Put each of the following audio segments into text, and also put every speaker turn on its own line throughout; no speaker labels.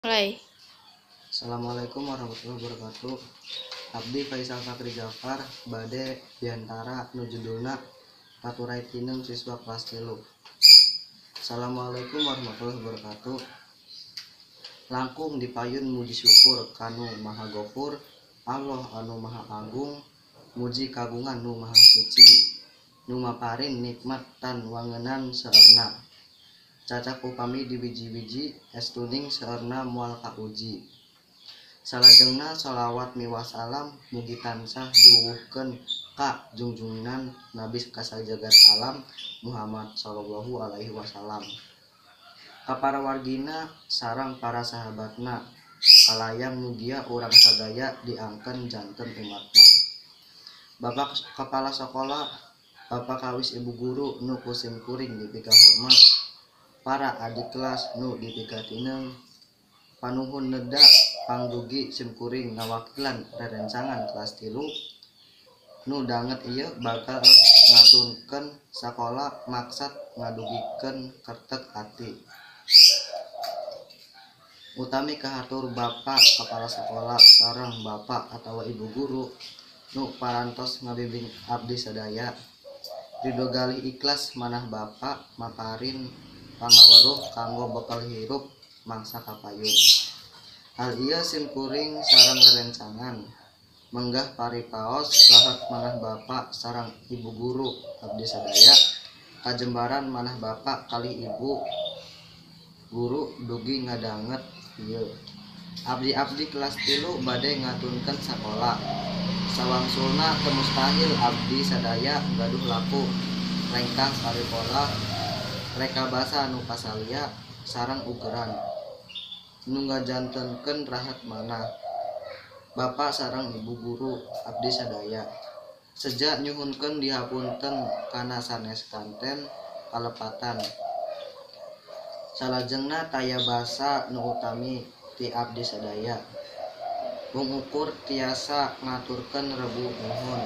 Mulai.
Assalamualaikum warahmatullahi wabarakatuh. Abdi Faisal Fakri Jafar bade biantara nu judulna Taturai Tineng siswa kelas 3. Assalamualaikum warahmatullahi wabarakatuh. Langkung dipayun muji syukur kanu Maha Gofur, Allah anu Maha Agung, muji kagungan nu Maha Suci, nu maparin nikmat tan wangenan seueurna. Cacak upami di biji-biji estuning seueurna moal kauji. Salajengna sholawat miwah salam mugi tansah diwuwuhkeun ka junjungan Nabi kasajagat alam Muhammad sallallahu alaihi wasallam. Ka para wargina sareng para sahabatna kalayang mugia urang sadaya diangken janten umatna. Bapak kepala sekolah, Bapak kawis ibu guru nu ku simkuring dipikahormat, para adik kelas nu dipikatineng, panuhun neda pangdugi simkuring ngawakilan rerencangan kelas 3 nu danget ieu bakal ngatunkeun sakola maksad ngadugikeun kertek ati. Utami kahatur Bapak kepala sekolah sareng Bapak atawa ibu guru nu parantos ngabimbing abdi sadaya. Ridho galih ikhlas manah Bapak maparin pangaweruh kanggo bekal hirup mangsa kapayun. Hal ieu simkuring sareng rerencangan menggah paripaos rahat manah Bapak sareng ibu guru abdi sadaya kajembaran manah Bapak kalih ibu guru dugi ngadanget ieu. Abdi-abdi kelas 3 bade ngatunkeun sakola. Sawangsulna teu mustahil abdi sadaya gaduh laku lengkah paripola rekabasa nu pasalia sareng ugeran nu ngajantenkeun rahat manah Bapak sareng ibu guru abdi sadaya. Seja nyuhunkeun dihapunten kana sanes kanten kalepatan. Salajengna taya basa nu utami ti abdi sadaya. Mung ukur tiasa ngaturkeun rebu nuhun.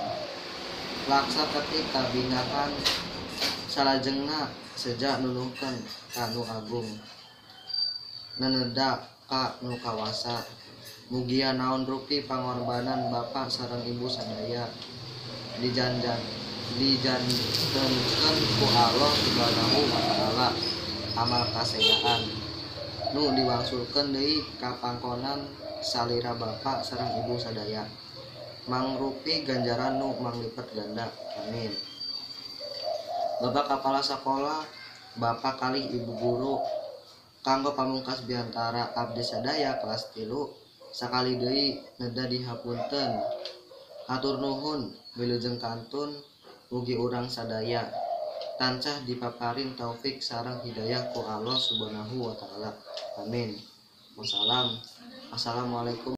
Laksa ketik kabingahan salajengna seja nunuhkeun ka nu agung. Neneda ka nu kawasa. Mugia naon rupi pangorbanan Bapak sareng ibu sadaya dijantenkeun ku Allah Subhanahu wa taala amal kaseyaan nu diwangsulkeun deui ka pangkonan salira Bapak sareng ibu sadaya mangrupi ganjaran nu manglipet ganda. Amin. Bapak kepala sekolah, Bapak kalih ibu guru kanggo pamungkas biantara abdi sadaya kelas 3 sakali deui neda dihapunten. Hatur nuhun wilujeng kantun mugi urang sadaya tansah dipaparin taufik sareng hidayah ku Allah Subhanahu wa taala. Amin. Wassalam. Assalamualaikum.